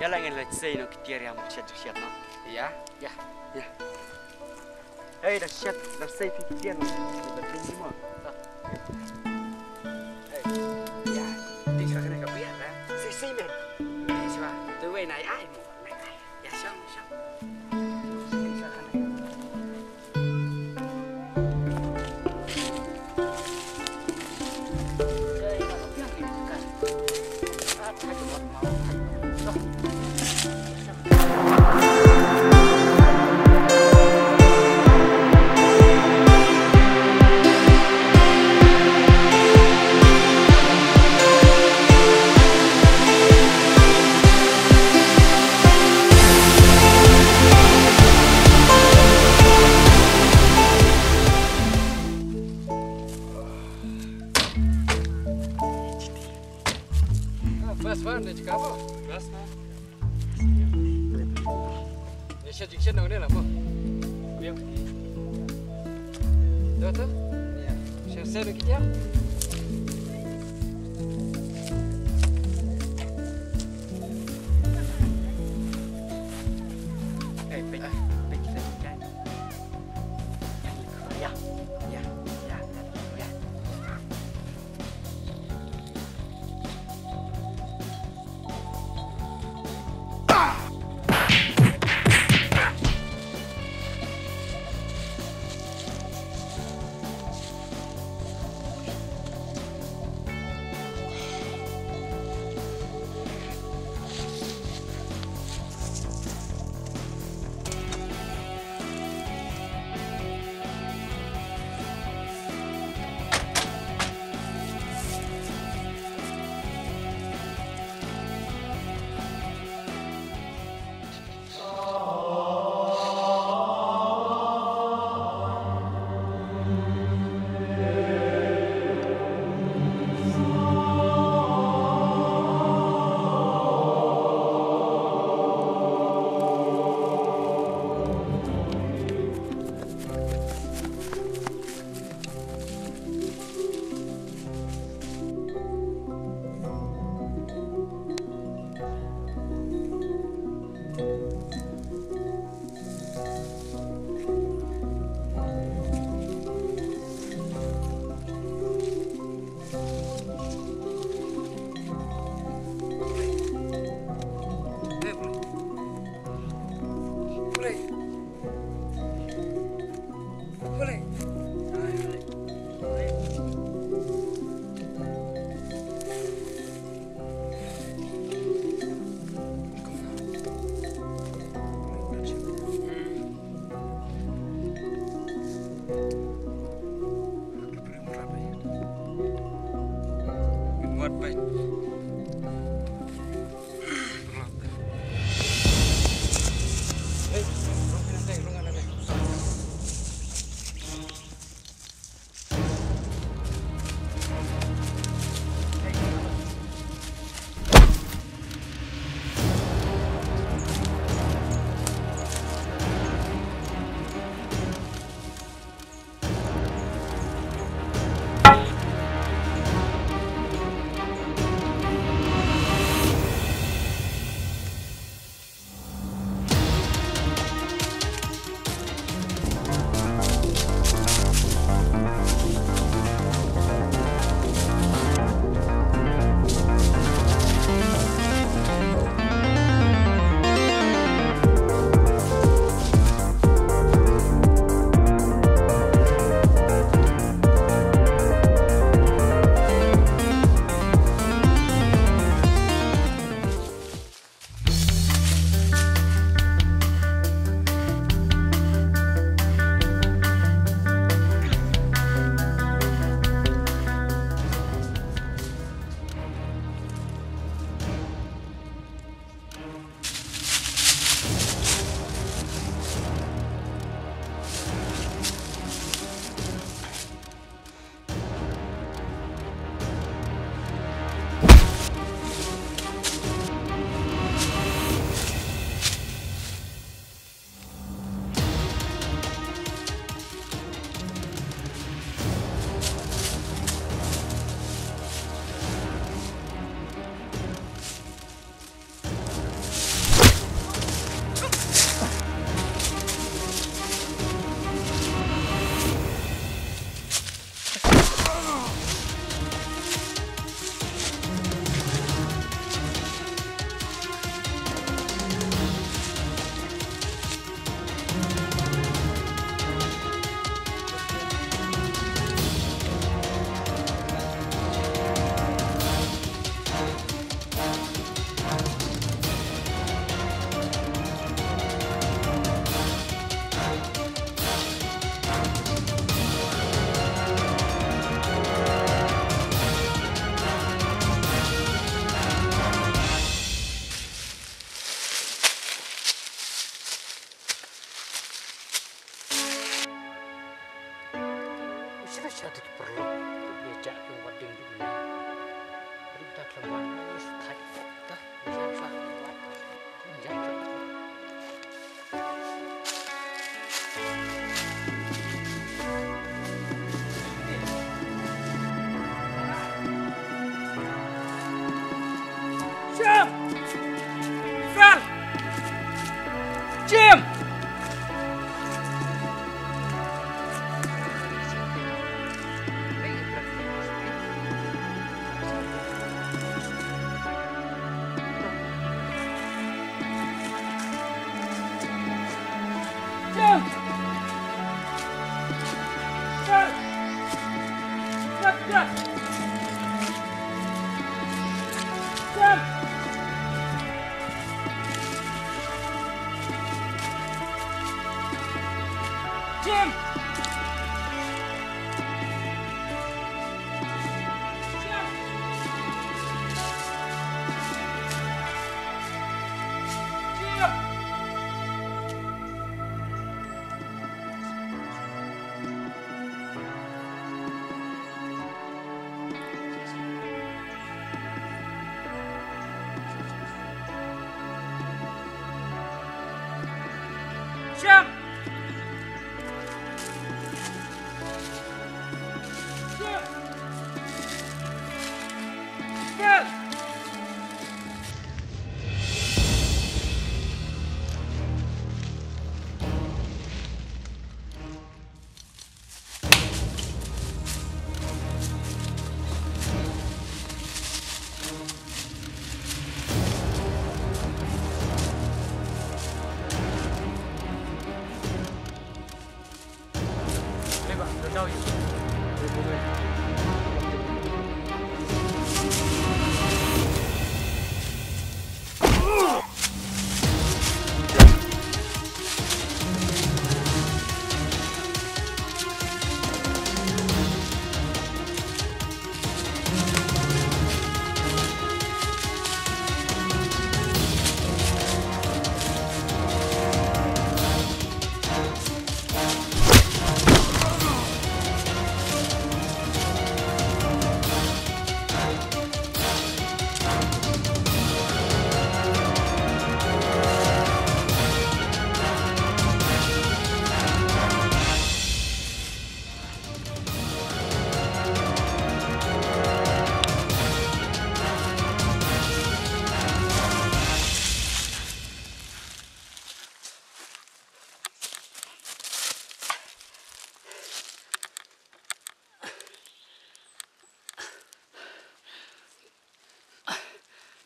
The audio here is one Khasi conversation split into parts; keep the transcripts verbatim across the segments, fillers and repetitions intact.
Ïa la ngin leit sei noh ki tiar ïa mo, shet shet noh. Ïa. Ïa. Ïa. Hei, da shet, da sei ki tiar noh. Ba dum mo. Hei. Ïa. Ding sha kane ka biar, eh. Sei sei men. Ding sha. Tu wei nai ai mo. Nai ai. Ïa, shong, shong. Ding sha kane. Bas, Wan, da jaka ba? Bas, Wan. Ïa, sha jingshit na une la mo. Ïa. To, to. Ïa. Sha sha ki tiar. Eh, peit, peit kita ni kan. Ïa, ïa, ïa, ïa.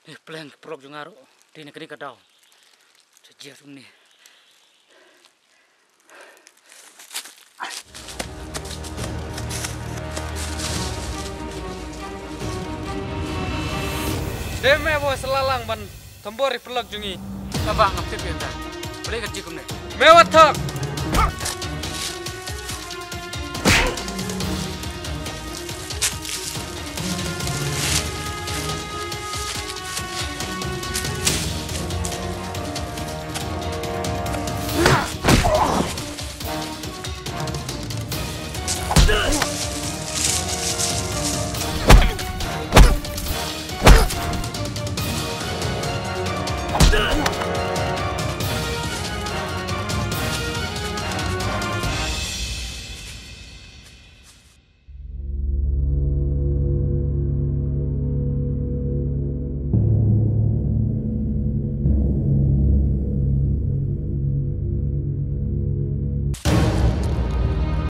Ni pleng ki paralok jong nga ruh. Dei na kane ka daw. Sa jia sum ni. Dei me wa sa la lang ban thombor ïa ki paralok jong ngi. Kaba ngam tip ïa ka. Balei ka jia kumne? Me wat thok.